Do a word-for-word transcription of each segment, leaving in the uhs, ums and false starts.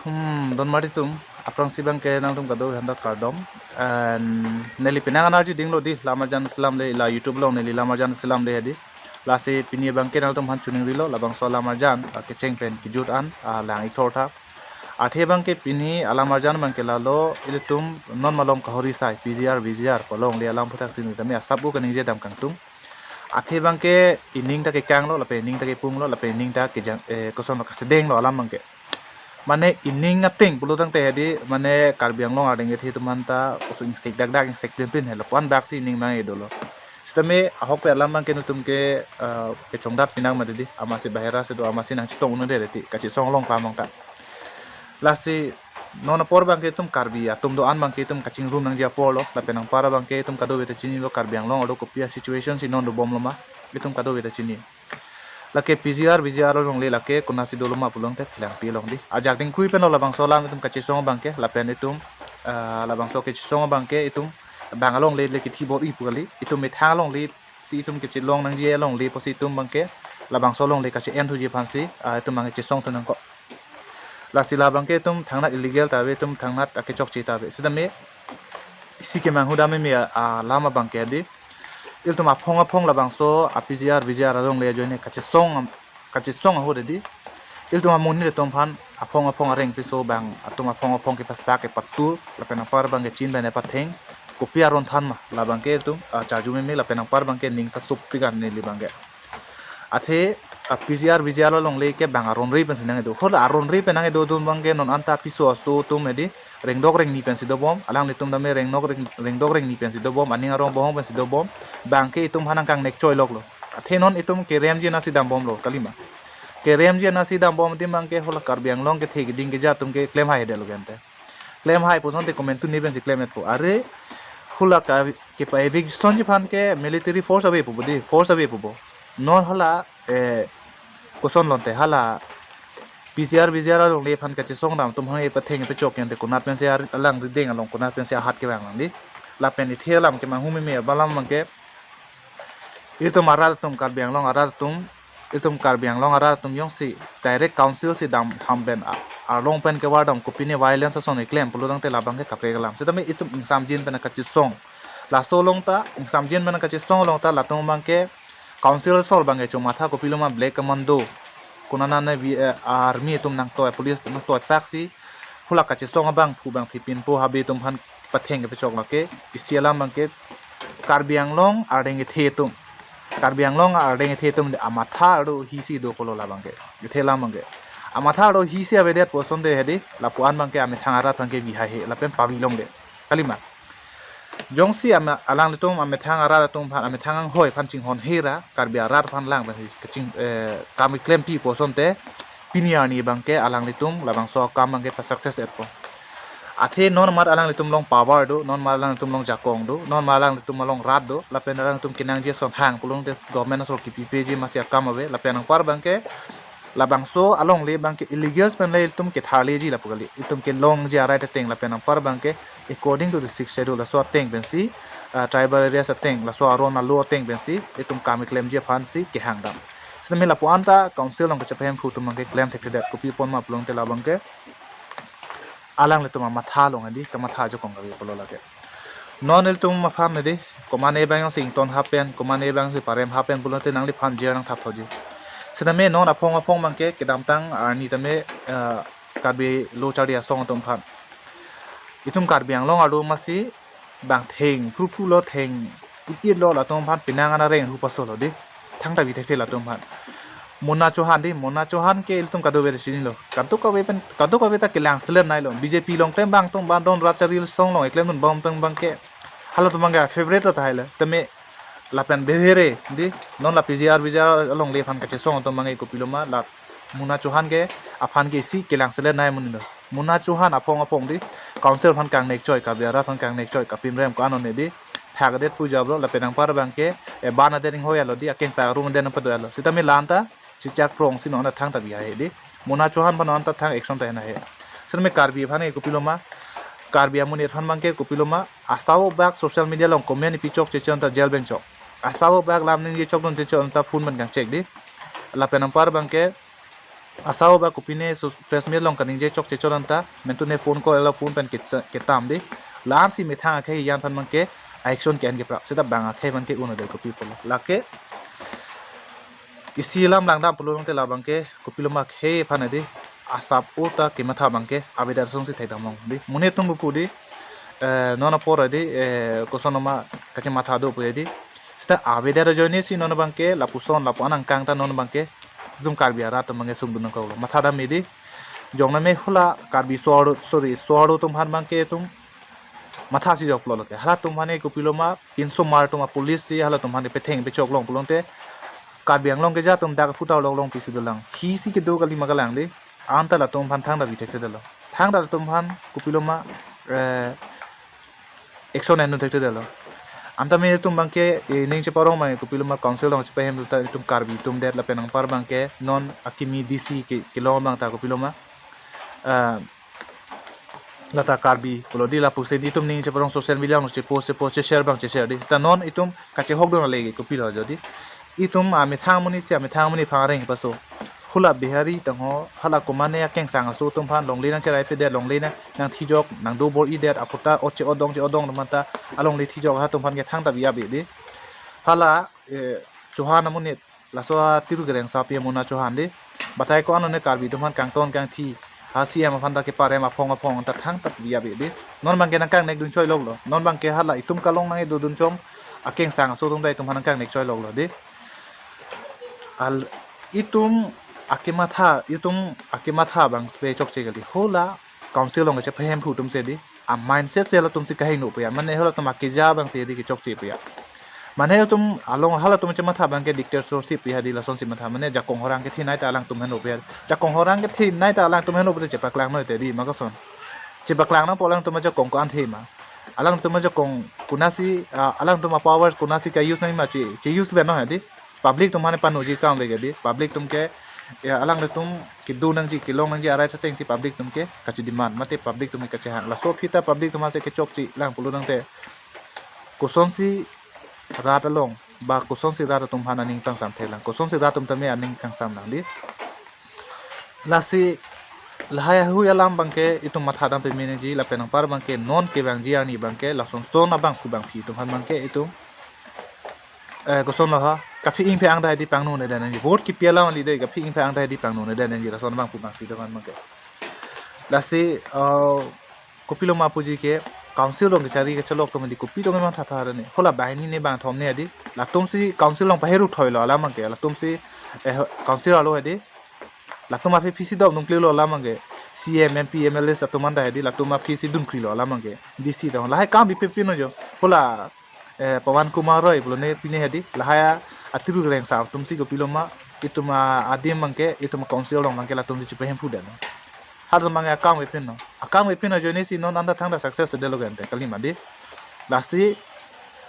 Hmm, don mari tum, aphrangsi abangke nangtum kado handa kardom. And neli penang anarji dinglo di, lamarjan selam le, la YouTube along neli lamarjan selam le hedi. Lasi pini abangke nangtum aphan choningrilo, labangso lamarjan, ah, kecheng pen kejut an, ah, lang-ik thortha. Athe abangke pini alamarjan abangke lalo, ilitum non malom kahori sai, P G R, V G R, pu alongle alam aphuthak si neli tame asap u kaningje dam kangtung. Athe abangke ining ta kekanglo, lapen ining ta kepunglo, lapen ining ta kejang, eh, koson lo kasedenglo alam abangke. Mane ining ateng pulo tangte hedi, mane Karbi Anglong ardeng kethe atum aphanta, koson ingsek dakdak ingsek plinplin helo, lapu-an baksi ining abang dolo. Sitame ahok pe alam abangke nelitum ke, eh, kechongdat pinang mati di, amatsi bahera si do, amatsi nangchetong un-e dere ti, kachesong along klamang ta. Lasi non apor abangke itum Karbi atum do-an abangke itum kachingrum nangji apor lo, lapen anpar abangke itum kadokave ta chinilo, Karbi Anglong arlo kopi a-situation si non dobomlo ma, itum kadokave ta chini. Lake P G R, V G R alongle lake konatsi dolo ma pulo tangte phelang pi along di. Ajak dingkrui pen lo labangso alam itum kachesong abangke, lapen itum, ah, labangso kachesong abangke itum bang alongle le kithi bor-i pu kali, itum methang alongle si itum kachelong nangji alongle pusi itum abangke labangso alongle kache-en thuji aphansi, ah, itum abangke chesong thu nangkok. Lasi labangke itum thangnat illegal ta ave, itum thangnat akechokche ta ave. Sitame isi kemanghu dam meme a, alam abangke di, ilitum aphong aphong labangso a-P G R, V G R alongle ajoine kachesong am-, kachesong ahut di, ilitum amonit atum aphan aphong aphong areng piso, bang atum aphong aphong kepasak kepatur, lapen anpar abangke chin pen epatheng, kopi aron than ma, labangke itum, ah, charju meme, lapen anpar abangke ning ta sup pigan neli abangke. Athe a-P G R, V G R alongle ke bang aron ri pensi nangkedo. Hala aron ri pen nangkedo atum abangke non anta piso aso atum hedi, rengdok rengni pensi dobom, alanglitum tame rengdok reng-, rengdok rengni pensi dobom, aning arong bohong pensi dobom, bangke itum aphan nangkangnek choiloklo. Athe non itum keremji anatsi dambomlo, kalima. Keremji anatsi dambom di abangke hala Karbi Anglong kethe keding kejat atum ke klem hai delo gente. Klem hai pu asonte comment tu ne pensi klem-etpo. Are hala ka kepa-eviction ji aphan ke military force ave pupo di, force ave pupo. Non hala, eh, koson lo tangte hala P G R, V G R alongle aphan kachesong dam atum aphan epatheng epachok gente konat pensi ar-, alang rideng along konat pensi ahat kevang lang di. Lapen ithe alam kemanghu meme abalam abangke, itum arat atum, Karbi Anglong arat atum, itum Karbi Anglong arat atum jongsi direct council si dam ham pen a-, arlong pen kevardam kopine violence ason keklem pulo tangte labangke kaprek alam. Sitame itum ingsamjin pen kachesong. Laso along ta, ingsamjin pen kachesong along ta latum abangke council asor abangke chomatha kopilo ma Black Commando, konane vi-, eh, army atum nangtoi, police atum nangtoi taksi, hala kachesong abangphu bangphi pinpo habe atum aphan patheng kepachok lake, isi alam abangke Karbi Anglong ardeng kethe atum. Karbi Anglong ardeng kethe atum de amatha ardo hisi dokoklo labangke. Kethe alam abangke. Amatha ardo hisi avedet pu asonte hedi, lapu-an abangke amethang arat abangke bihai he, lapen pavilongle. Kalima. Jongsi ama-, alanglitum amethang arat atum aphan, amethang anghoi aphan chinghon hera, Karbi arat aphan lang pen kaching, eh, kam klempi pu asonte, pini arni abangke alanglitum labangso akam abangke pa-success-etpo. Athe non mat alanglitum along power do, non mat alanglitum along jakong do, non mat alanglitum along rat do, lapen alanglitum kenangji ason hang pulo tangte government asor kipipeji masi akam ave, lapen anpar abangke labangso alongle abangke illegal pen le itum ketharleji lapu kali, itum kelongji a-right ateng, lapen anpar abangke according to the sixth schedule laso ateng pensi, ah, tribal areas ateng, laso aron alo ateng pensi itum kam klemji aphansi kehangdam. Sitame lapu-an ta council along kachepahemphu atum abangke klem thekthedet, kopi apot ma pulo tangte labangke alanglitum amatha along hedi, kamatha ajakong kave pulo lake. Non ilitum aphan hedi, komane abang jongsi ington hapen, komane abang jongsi parem hapen pulo tangte nangliphan jail nangthap thoji. Sitame non aphong aphong abangke kedamtang arni tame, eh, Karbi lo charli asong atum aphan. Itum Karbi Anglong arlo masi bang theng phruphru lo, theng it-it lo, latum aphan penang an areng hu paso lo di. Thangta bi thekthe latum aphan. Mona Chauhan di, Mona Chauhan ke ilitum kadokave ta chinilo. Kadokave pen, kadokave ta kelang selet nailo. B J P along klem abang atum abang don rat charli asong along keklem dunbom atum abangke, halatum abangke favorite lo tahai lo. Tame lapen behere di, non la P G R V G R alongle aphan kachesong atum abangke kopilo ma, la Mona Chauhan ke aphan ke isi kelang selet nai amonit lo. Mona Chauhan aphong aphong di, council aphan kangnek choi, Karbi arat aphan kangnek choi, kapinrem ko-an one di, thakdet pu jablo, lapen anpar abangke, eh, ban adet inghoi alo di, akeng pa room adet nangpado alo. Sitame la-an ta, chichak prong si non thangta bihai he di. Mona Chauhan aphan non ta thang action ta hena he. Sitame Karbi aphan ke kopilo ma, Karbi amonit aphan abangke kopilo ma, asabak social media along comment ipi chokche chon ta jail bengchok. Asabak lam ningje chokdun che chon ta phone pen kangchek di. Lapen anpar abangke, Asau ba kopine so press meet along kaningje chokche chot anta, mentune phone call la phone pen kecha-, ketam dei. La-ansi methang akhei yan aphan abangke action ke-en ke prap. Seta bang akhei abangke un-e dei kopi pulo. Lake isi alam langdam pulo tangte la abangke kopiloma akhei aphan dei, asap o ta kematha abangke avedar asonsi thekdam long dei. Monit atum buku dei, eh, non apor dei, eh, kosonloma kachematha do pu dei. Seta avedar ajoinesi non abangke lapuson lapu-an angkang ta non abangke itum Karbi arat atum abangke sungdun nangkoklo. Mathadam dei. Jong name hula Karbi so-arlo, sorry, so-arlo atum aphan abangke itum mathasi joklo lake. Halatum aphan kopiloma pinsomar atum a-police si halatum aphan petheng pechok long pulote Karbi Anglong keja atum dak aphuthak lok long pisi dolang. Hisi kedo kalima kalang dei. Anta latum aphan thangta bi thekthedetlo. Thangta latum aphan kopiloma, eh, action en thekthedetlo. Anta me itum abangke, eh, ning cheparong abang kopiloma council along chepahem ta itum Karbi atum det lapen anpar abangke non akimi D C ke, kelong abang ta kopiloma, eh, lata Karbi pulo dei lapusi dei itum ning cheparong social media along chepost chepost cheshare abang cheshare dei. Seta non itum kachehok dun lake kopilo jodi. Itum amethang amonit si amethang amonit aphan areng paso. Hula Bihari tangho hala komane akengsang aso atum aphan longle nangcheraipedet, longle nang, nangthijok, nangdo bor-idet, aputa o che-odong che-odong atum aphanta alongle thijok atum aphan ke thangta bi ave dei. Hala, eh, Chauhan amonit, laso atiru kereng sapi Mona Chauhan dei. Batai ko-an one Karbi atum aphan kangton kangthi, ha C M aphanta keparem aphong aphong anta thangta bi ave dei. Non abangke nangkangnek dun choiloklo. Non abangke hala itum kalong nangdodun chom akengsang aso atum ta itum aphan nangkangnek choiloklo dei. Al itum akematha, itum akematha abang le chokche kali. Hula council along kachepahemphu atumsi dei, a-mindset si halatumsi kahingno puya. Mane halatum akeja abangsi dei kechokche puya. Mane itum along halatum chematha abangke dictatorship puya dei, lasonsi matha. Mane jakong horang kethenei ta alangtum henlo puya. Jakong horang kethenei ta alangtum henlo puya, chepaklang noi te dei ma koson. Chepaklang nangpo alangtum ajakong ko-an the ma. Alangtum ajakong konatsi, ah, alangtum a-power konatsi ka-use nangji ma che, che-use ven noi dei. Public atum aphan panoji kam lake dei. Public atum ke, ya, alanglitum kedo nangji, kelong nangji arai chetengsi public atum ke kachedemand, mate public atum ke kachehang. Laso aphi ta public atum aphansi kechokche lang pulo tangte kosonsi rat along ba kosonsi rat atum aphan aning kangsam thelang, kosonsi rat atum tame aning kangsam lang dei. Lasi lahai ahui alam abangke itum mathadam peme nangji lapen anpar abangke non kevangji arni abangke lasonson abangphu bangphi atum aphan abangke itum, eh, kosonlo ha, kaphi ingphi angdai dei pangno nedan nangji. Vote kipi alam kali dei, kaphi ingphi angdai dei pangno nedan nangji lason abangphu bangphi atum aphan abangke. Lasi, eh, kopiloma puji ke council along kechari kechelok atum dei kopi atum matha tha dei. Hula banghini ne bangthom ne dei. Latumsi council along paheru thoilo alam abangke. Latumsi, eh, council arlo dei. Latum aphi phisi dop nungklelo alam abangke. C M, M P, M L As atum anta dei latum aphisi dunkrilo alam abangke. D C dong. Lahai kam bipin pin jo. Hula, eh, Pawan Kumar Roy pulo ne pine dei. Lahai atiru kereng sa atumsi kopiloma itum adim abangke, itum council along abangke latumsi chepahemphu det. Halatum abangke akam kepinlo. Akam kepinlo ajoinesi non anta thangta success detlo gente kalima dei. Lasi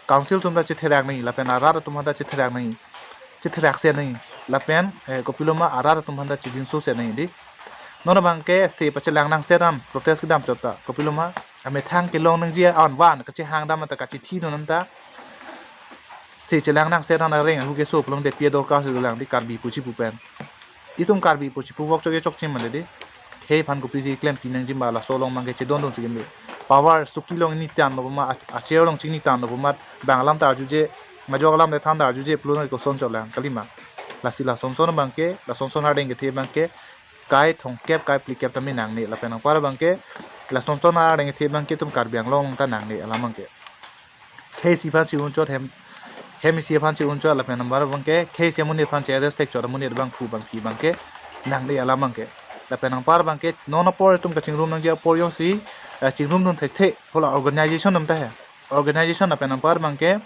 council atum ta chetherak nangji lapen arat atum anta chetherak nangji. Chetherak se nangji. Lapen, eh, kopiloma arat atum anta chejinso se nangji dei. Non abangke se pachelang nang seram protest kedam chot ta. Kopiloma amethang kelong nangji an van kachehang dam anta kachethi non anta se chelang nang seram areng ahu keso pulote pi adorkar si dolang dei Karbi pu chipu pen. Itum Karbi pu chipu vok chokche chokche male dei. Khei aphan kopisi klemkle nangji ma laso along abangke chedondun si keme. Power suki along ingni tanglo puma, a-, a-chair along chingni tanglo puma, bang alam ta arjuje, majok alam le than ta arjuje pulo noi koson chot lang kalima. Lasi lasonson abangke, lasonson ardeng kethe abangke, kai thomkep kai phlikep tame nangne lapen anpar abangke, lasonson ardeng kethe abangke itum Karbi Anglong ta nangne alam abangke. Khei isi aphan si un chot hem, hem isi aphan si un chot lapen anpar abangke, khei isi amonit aphan si arrest thek chot amonit abangphu bangphi abangke nangne alam abangke. Lapen anpar abangke non apor itum kachingrum nangji apor jongsi, eh, chingrumdun thekthe, hula organization atum ta he. Organization lapen anpar abangke,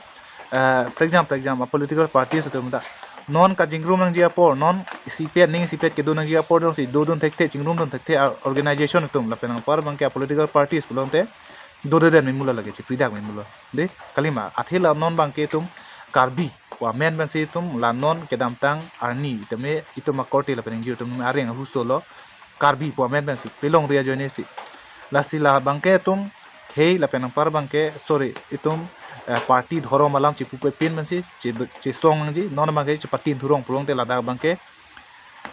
eh, for example, for example, political parties atum ta. Non kachingrum nangji apor, non isipet, ning isipet kedo nangji apor jongsi dodun thekthe, chingrumdun thekthe, ah, organization atum lapen anpar abangke political parties pulote dodeden memulo lake, chepridak memulo. Dei, kalima, athe la non abangke itum Karbi pu amen pensi itum la non kedamtang arni tame itum akorte lapen ingjir atum areng ahu solo Karbi pu amen pensi pelongri ajoinesi. Lasi la abangke itum khei lapen anpar abangke, sorry, itum, eh, party dhorom alam chipupe pin pensi che, chesong nangji, non abangke chepatin thurong pulote ladak abangke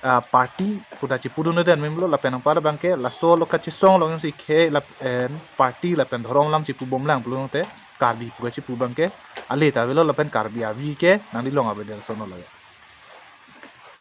ah, party puta chipudun den memlo lapen nangpala abangke laso lo kachesong along si khei lapen party lapen dhorom alam chipubomlang pulote Karbi pu kachipu abangke ale ta avelo lapen Karbi avi ke nangli long avedetson lo.